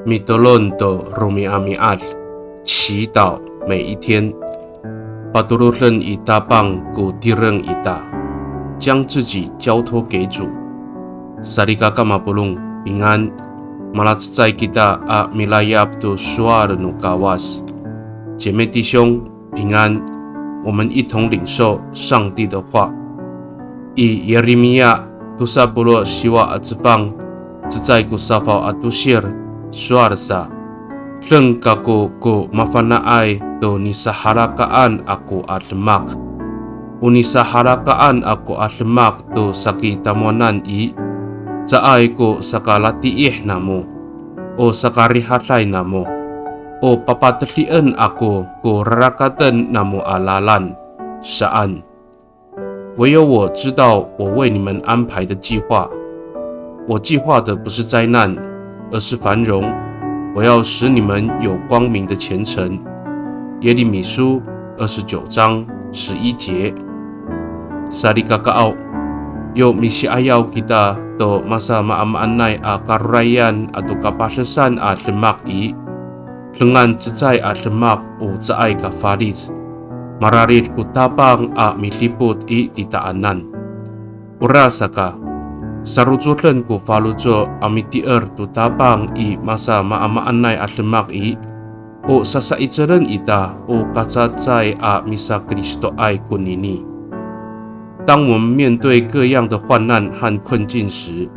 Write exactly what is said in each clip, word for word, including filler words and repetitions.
Mitolon to romi'ami'ad, 祈祷每一天。Patoroden i Tapang ko tireng ita, 将自己交托给主。Salikaka mapolong, 平安。Malacecay kita a milayap to sowal no Kawas. 姐妹弟兄，平安。我们一同领受上帝的话。I Yirimiya tosa polo' siwa a cefang, cecay ko safaw a tosir, sowal sa, deng kako ko mafana'ay to nisahalakaan ako a demak. O nisahalakaan ako a demak to saki tamowanan i, caay ko sakalatiih namo, o sakarihaday namo, o papatedien ako ko rarakaten namo a lalan, saan. 唯有我知道我为你们安排的计划。我计划的不是灾难，而是繁荣。我要使你们有光明的前程。耶利米书二十九章十一节。Salikakaaw, yo misi'ayaw kita to masamaamaanay a karorayan ato kapadesan a demak i, dengan cecay a demak o caay ka falic, mararid ko Tapang a midipot i titaanan. Orasaka, sarocoden ko faloco' a mitier to Tapang i masamaamaanay a demak i, o sasa'icelen ita o kacacay a misakristoay konini. 当我们面对各样的患难和困境时，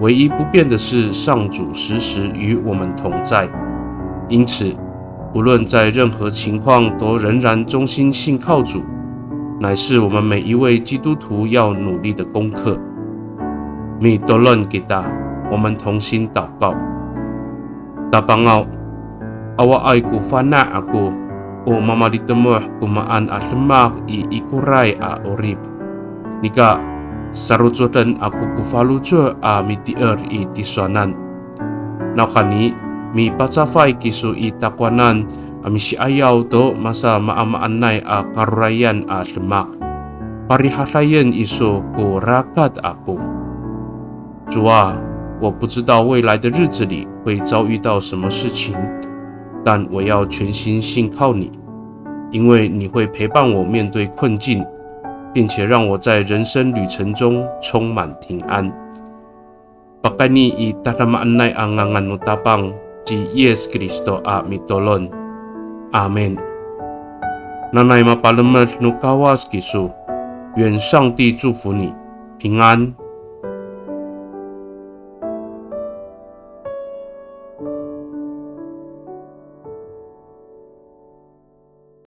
唯一不变的是上主时时与我们同在。因此，无论在任何情况，都仍然忠心信靠主，乃是我们每一位基督徒要努力的功课。Mitolon kita, 我们同心祷告。 Tapangaw, awaay ko fana' ako, o mamalitemoh ko maan a demak i ikoray a 'orip. Nika, sarocoden ako ko faloco' a mitier i tisowanan. Nawhani, mipacafay kiso i takowanan a misi'ayaw to masamaamaanay a karorayan a demak. Parihadayen iso ko rakat ako. 主啊，我不知道未来的日子里会遭遇到什么事情，但我要全心信靠你，因为你会陪伴我面对困境，并且让我在人生旅程中充满平安。Pakayni i tadamaanay a ngangan no Tapang ci Yis Kristo a mitolon. Amin. Nanay mapalemed no Kawas kiso. 愿上帝祝福你，平安。